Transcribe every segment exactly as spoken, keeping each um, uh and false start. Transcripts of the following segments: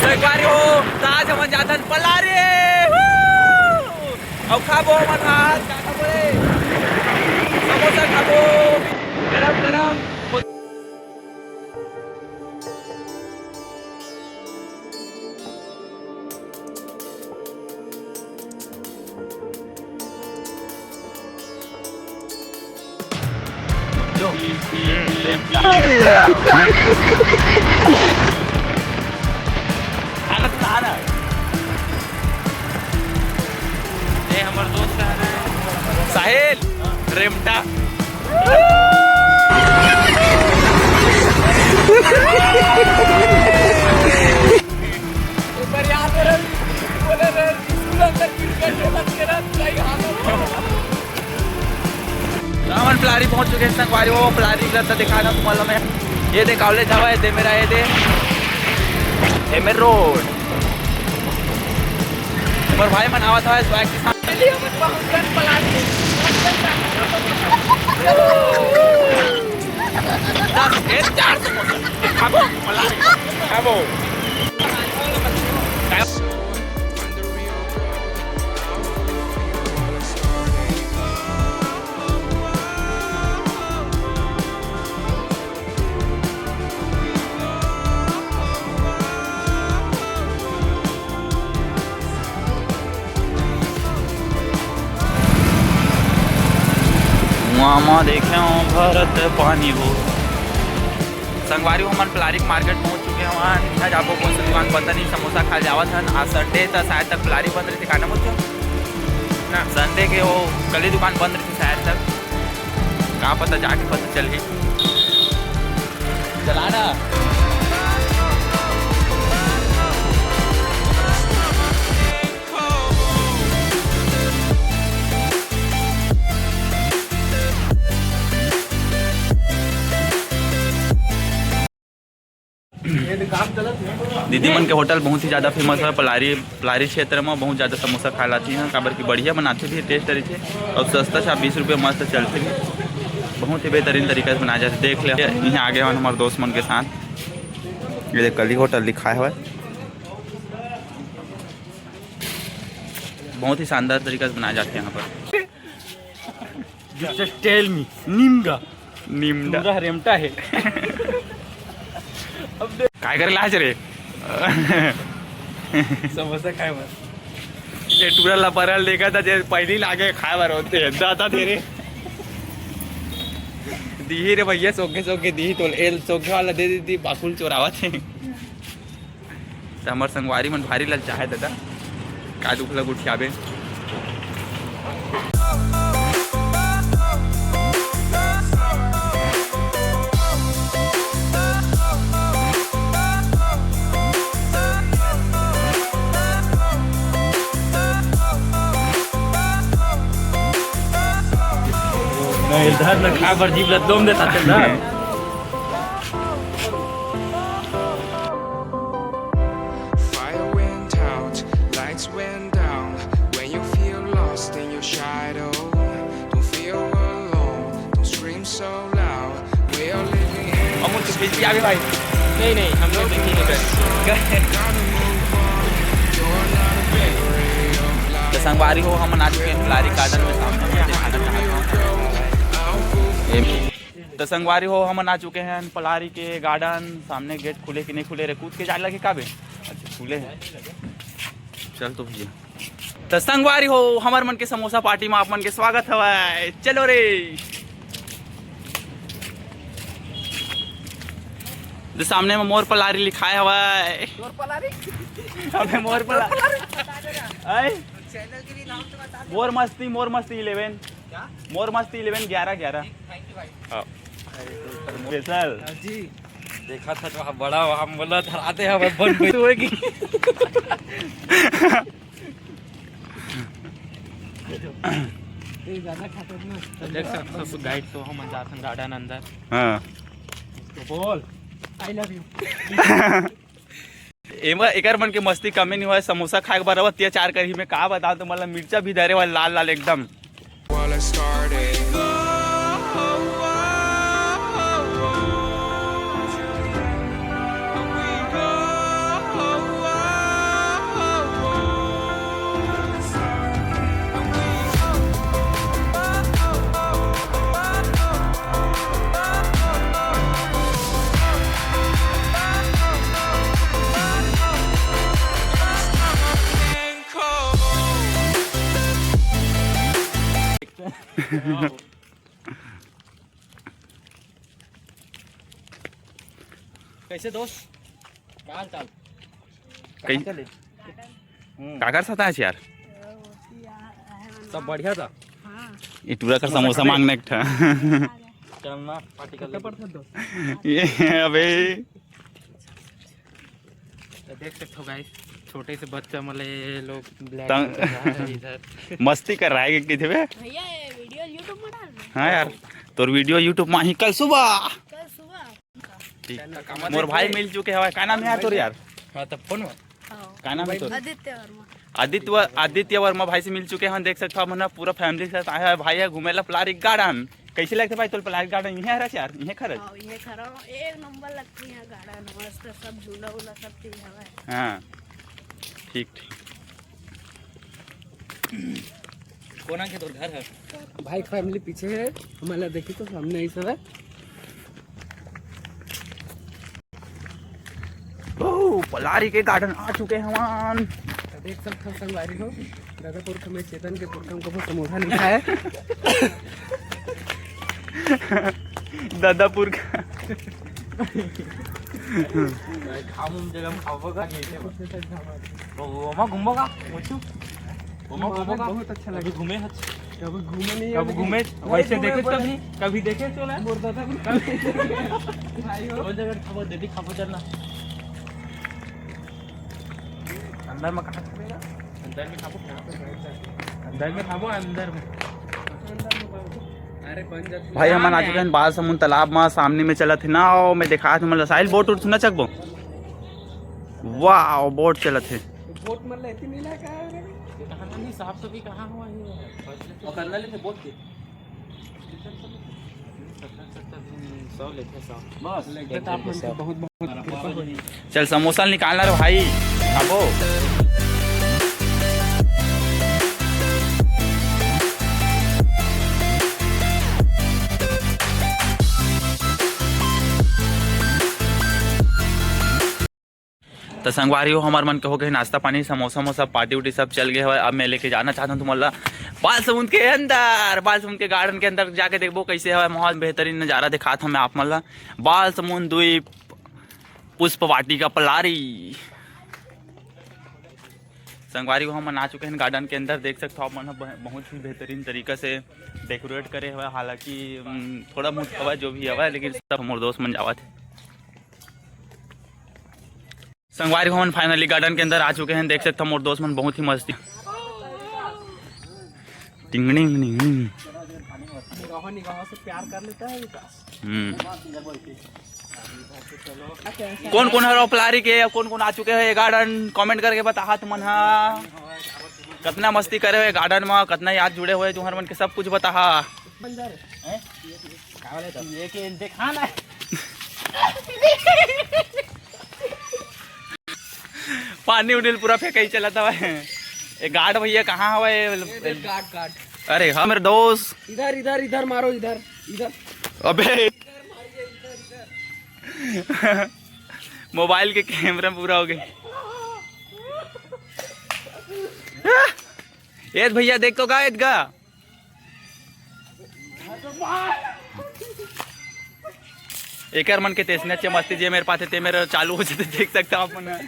तो एक बार हो, तो आज हमन जाथन पलारी। अउ खाबो हमन आज, का खाबो रे? समोसा खाबो, गरम गरम। ए, हमर दोस्त है साहिल रेमटा। हमन पलारी पहुंच चुके हैं संगवारी हो। पलारी के रस्ता दिखाना तुम्हारा मैं, ये दे कॉलेज हवा है, दे मेरा ये दे एमएल रोड। हमर भाई मन आवत हवय स्वैग के साथ। दस के चार समोसा खाबो, पलारी खाबो। मामा देखे हो भरत पानी वो। संगवारी हो, हमन पलारी के मार्केट पहुंच चुके हवन। इहाँ जाबो कौन सा दुकान पता नहीं, समोसा खा जावत हन। आज संडे त शायद तक पलारी बंद रहिथे, का ना बोलथे? ना। संडे के वो कली दुकान बंद रहिथे शायद तक, का पता, जाके पता चलही। चला ना। दीदी मन के होटल बहुत ही ज्यादा फेमस है पलारी, पलारी क्षेत्र में बहुत ज्यादा समोसा खाए लाती हैं, काबर कि बढ़िया बनाते भी, टेस्ट रहिथे और सस्ता सा, बीस रुपये मस्त चलते भी, बहुत ही बेहतरीन तरीका से बनाया जाता है। देख ले, यहाँ आगे हवन हमारे दोस्त मन के साथ, ये देख, कली होटल लिखा है, बहुत ही शानदार तरीका से बनाया जाता है यहाँ पर। Just tell me, निमगा। निमगा। पूरा हरेमटा है। अब देख। काय करे लाज रे? समोसा खाए बर। ये टूरा लपरल देखा था, जे पहली लागे खाए बर होते हैं, दादा तेरे। दीही रे भैया, सोखे सोखे दीही तो एल सोखे वाला दे दी, बाकुल चोरावत है। त हमर संगवारी मन भारी ललचाहे दादा, का दुख ल गोठियाबे। नहीं, इधर न खा बर जीभ ल दोम देता तेल धर। Fire went out, lights went down. When you feel lost in your shadow, don't feel alone, don't scream so loud. We are living in Amul, तू पीछे आ गए भाई। नहीं, नहीं, हम लोग नहीं है। तो संगवारी हो, हमन आ चुके हैं पलारी गार्डन में, सामने में दिखाना चाहता हूँ। तो संगवारी हो, हमन आ चुके हैं पलारी के गार्डन। सामने गेट खुले कि नहीं खुले रे, कूद के जाए लगे का बे? अच्छा, खुले हैं, चल तो भैया। तो संगवारी हो, हमर मन के समोसा पार्टी में आप मन के स्वागत हवय। चलो रे। तो सामने में मोर पलारी लिखाए हवय। मोर पलारी? अबे मोर पलारी। आय? मोर मस्ती, मोर मस्ती इलेवन। क्या? मोर मस्ती इलेवन ग्यारह ग्यारह। Thank you भाई। हाँ। Special। हाँ जी। देखा था जो बड़ा, हम बोला धराते हैं, बन गई। तू है कि? ए, ज्यादा खतरनाक। तो देख सकते हो गाइस, तो हम जाथन गार्डन अंदर। हाँ। तो बोल, I love you। एमा एकर मन के मस्ती कमे नहीं होय, समोसा खाए के बराबर अत्याचार करही। मैं का बताओ तुम्हारा, मिर्चा भी धरे हुआ लाल लाल एकदम। While I started. कैसे दोस्त, क्या हाल चाल? कई चले। काकर साथ आए यार? सब बढ़िया था। ये टूरा कर समोसा मांगने एक ठा। चलना पार्टी कर ले। ये अबे तो देख सकते हो गाइस, छोटे से बच्चा मले लोग ब्लैक तंग- कर रहा है इधर। मस्ती कर रहा है कि थे बे? भैया, ये वीडियो YouTube में डाल दो। हाँ यार, तोर वीडियो YouTube में ही कल सुबह। कल सुबह। ठीक। मोर भाई मिल चुके हवय। का नाम है यार तोर यार? हाँ, तब फोन में हाँ। का नाम है तोर? आदित्य वर्मा। आदित्य व-, आदित्य वर्मा भाई से मिल चुके हैं। देख सकते हो आप मन ह पूरा फैमिली के साथ आया है भाई है घूमे ला पलारी गार्डन। कैसे लगते भाई तोर पलारी गार्डन? इहे हरा यार, इहे खरच। हाँ, ये खरा एक नंबर लगती है गार्डन, मस्त सब झूला उला सब चीज हवा है। हाँ, ठीक ठीक। कोना के तोर घर है? भाई फैमिली पीछे है, हमला देखी तो सामने आई सब है। ओ, पलारी के गार्डन आ चुके हैं हमन। देख सकते हो संगवारी हो, दादा पुरख में चेतन के पुरखम को समोसा नहीं खाए। दादापुर का घाम उम जगह में खाबो का नहीं? तो ओमा घूमबो का? मुचु ओमा घूमबो का? बहुत अच्छा कभी लगे। घूमे हच? कभी घूमे नहीं कब घूमे? वैसे देखे कभी? कभी देखे तो ना? मोर दादा भी। कौन जगह खाबो? दीदी खाबो चलना। अंदर में कहाँ खाबेगा? अंदर में खाबो। अंदर में खाबो, अंदर में। अरे बन जाते। भाई हमन आ चुके हैं बाल समुंद तालाब में। सामने में चलत है नाव, मैं देखा तुमन ला साहिल बोट उठ सुना चकबो। वाह, बोट चलत है। बोट मतलब इतनी मिला का है रे? कहाँ नहीं, साफ सफाई कहाँ हुआ है? और करना लेते बोट के। सौ लेते, सौ। बस। लगता आप मन के बहुत बहुत कृपा हो। चल समोसा निकालना रे भाई, खाबो। त संगवारी हो, हमर मन के हो गए नाश्ता पानी, समोसा वमोसा, पार्टी उर्टी सब चल गए हवय। अब मैं लेके जाना चाहता हूँ तुमन ला बाल समुंद के अंदर। बाल समुंद के गार्डन के अंदर जाके देखबो कैसे हवय माहौल, बेहतरीन नज़ारा दिखात हूँ मैं आप मन ला। बाल समुंद द्वीप पुष्प वाटिका पलारी। संगवारी हो, हमन आ चुके हैं गार्डन के अंदर। देख सकते हो आप मन ह ब-, बहुत ही बेहतरीन तरीका से डेकोरेट करे हवय। हालांकि उम, थोड़ा बहुत हवय जो भी हवय, लेकिन सब हमर दोस्त मन जावत है। संगवारी हो, हमन फाइनली गार्डन के अंदर आ चुके हैं। देख सकते हो मोर दोस्त मन बहुत ही मस्ती। टिंगड़िंग टिंगड़िंग। निगाहों निगाहों से प्यार कर लेता है विकास। हम्म। कौन कौन हरो पलारी के, कौन कौन आ चुके हैं ये गार्डन, कमेंट करके बताहा तुमन हा। कतना मस्ती करे हुए गार्डन में, कतना याद जुड़े हुए तुहर मन के, सब कुछ बताहा। बंदर। ये के दिखाना है। पानी उनी ल पूरा फेंकई चलत हवय। ए गार्ड भैया कहाँ हवय? Guard guard. अरे हाँ मेरे दोस्त। इधर इधर इधर मारो, इधर इधर। अबे मोबाइल के कैमरा पूरा हो गए। एद भैया देख तो का एद गा। एकर मन के तेसने अच्छे मस्ती जे मेरे पाथे ते मेरे चालू हो जाते, देख सकते हो आप मन।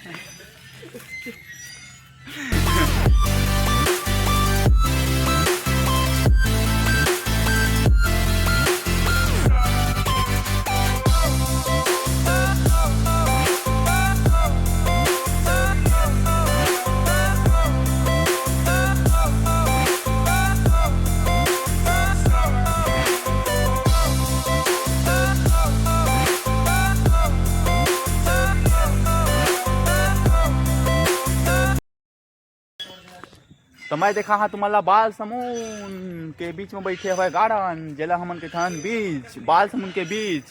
तो मैं देखा हाँ तुम्हारा बाल समून के बीच में बैठे हुए गार्डन, जेला हमन के थन बीच, बाल समून के बीच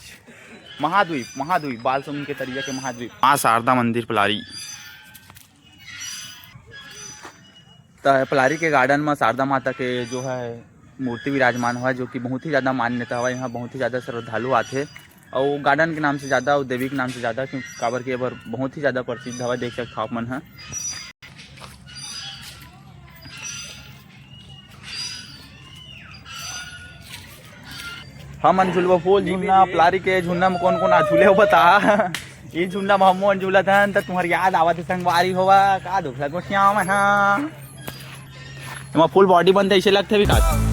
महाद्वीप, महाद्वीप, बाल समून के तरिया के महाद्वीप, माँ शारदा मंदिर पलारी। त पलारी के गार्डन में शारदा माता के जो है मूर्ति विराजमान हुआ है, जो कि बहुत ही ज़्यादा मान्यता हुआ है। यहाँ बहुत ही ज़्यादा श्रद्धालु आथे, और गार्डन के नाम से ज़्यादा और देवी के नाम से ज़्यादा, क्योंकि काबर के एबर बहुत ही ज़्यादा प्रसिद्ध हवा, देख सकते हो आप मन ह। हमन झुलबो फूल झुलना, पलारी के झुलना में कोन कोन आ झूले हो बता। ये झुलना में हमन झूलत हन त तुम्हार याद आवत हे संगवारी होवा, का दुख ला गोठिया में हा। एमा फुल बॉडी बनथे, ऐसे लगथे विकास।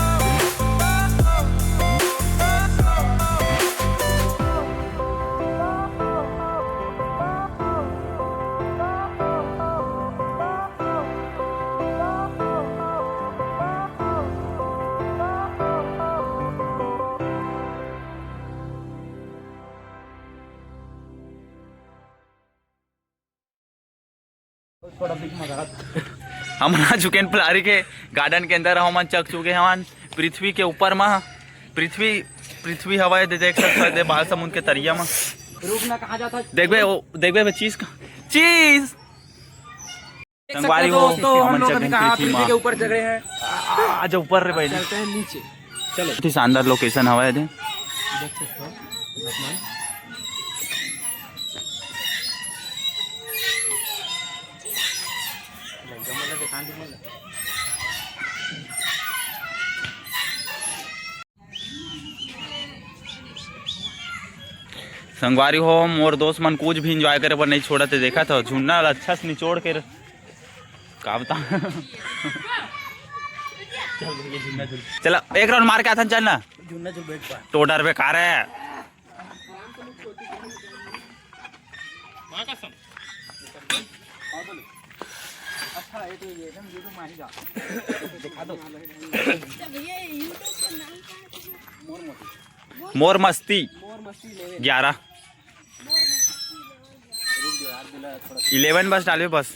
हमन आ चुके हैं पलारी के गार्डन के अंदर, हमन चक चुके हवन पृथ्वी के ऊपर मा। पृथ्वी, पृथ्वी हवा हे, दे देख सकत हव, दे बाल समुंद के तरिया मा। रुक ना, कहाँ जाता है? देखबे, ओ, देखबे बे चीज का, चीज। देख सकते संगवारी हो हो, दोस्तों, हम हमन लोग चक अभी कहाँ पृथ्वी पृथ्वी मा। के ऊपर चढ़ रहे हैं। आ, आजा ऊपर रे भाई। चलते हैं नीचे। चलो। बहुत ही शानदार लोकेशन हवा हे दे। देख सकते हो, संगवारी हो, मोर दोस्त मन कुछ भी एंजॉय करे बर नहीं छोड़त हे। देखत हो, झुन्ना ला अच्छा से निचोड़ के र-, का बता। चला, एक राउंड मार के आथन, चल ना। झुन्ना झुल बैठ पा। तो डर बेकार है। अच्छा, ये तो ये एकदम, ये तो माही जा। दिखा दो। जब ये YouTube का नाम क्या है? मोर मस्ती। मोर मस्ती। मोर मस्ती लेवे। ग्यारह। रुक जाओ यार, दिला थोड़ा सा। इलेवन बस डालबे बस।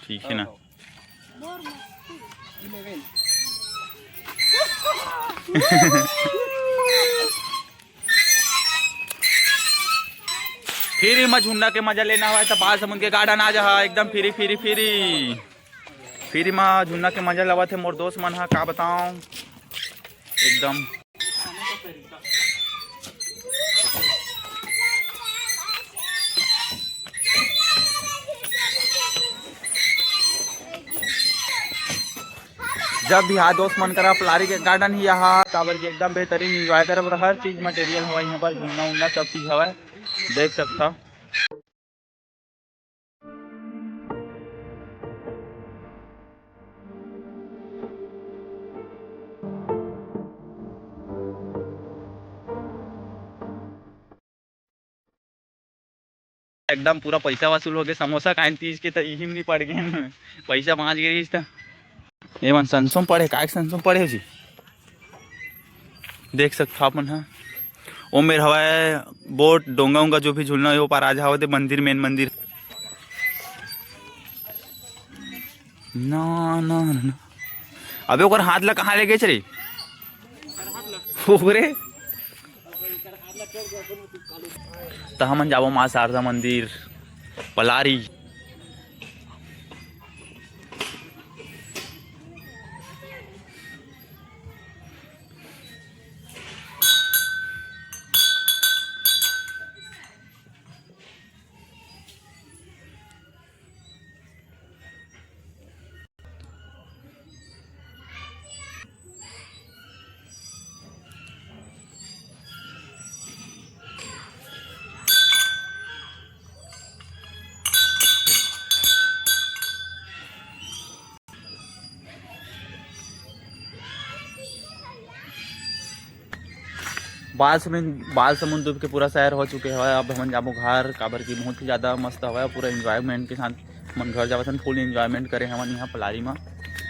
ठीक है ना? मोर मस्ती। इलेवन। फ्री मा झुन्ना के मजा लेना हवय त बाल समुंद के गार्डन आ जा, एकदम फ्री, फ्री, फ्री। फ्री मा झुन्ना के मजा लवत हे मोर दोस्त मन ह, का बताओं, एकदम। जब भी हा दोस्त मन करा पलारी के गार्डन ही यहाँ, काबर कि एकदम बेहतरीन एंजॉय करे बर हर चीज मटेरियल हवय यहाँ पर, झूलना उलना सब चीज हवय, देख सकता। एकदम पूरा पैसा वसूल हो गए। समोसा खाइन तीस के त इही में नहीं पड़ गए, पैसा बाँच गए रहिस त। ये मन संसो में पड़े, काय के संसो में पड़े हो जी? देख सकथो आप मन ह, ओ मेर हवय बोट, डोंगा उंगा जो भी झूलना हे, ओ पार आ जावत हे मंदिर, मेन मंदिर। ना, ना, ना, ना। अबे ओकर हाथ ला कहाँ ले गेच रे? ओकरे। त हमन जाबो माँ शारदा मंदिर, पलारी। बाल समुंद, बाल समुंद डूब के पूरा सैर हो चुके हवय। अब हमन जाबो घर, काबर कि बहुत ही ज्यादा मस्त हवय, पूरा एंजॉयमेंट के साथ हमन घर जावत हन। फुल एंजॉयमेंट करे हमन यहाँ पलारी म।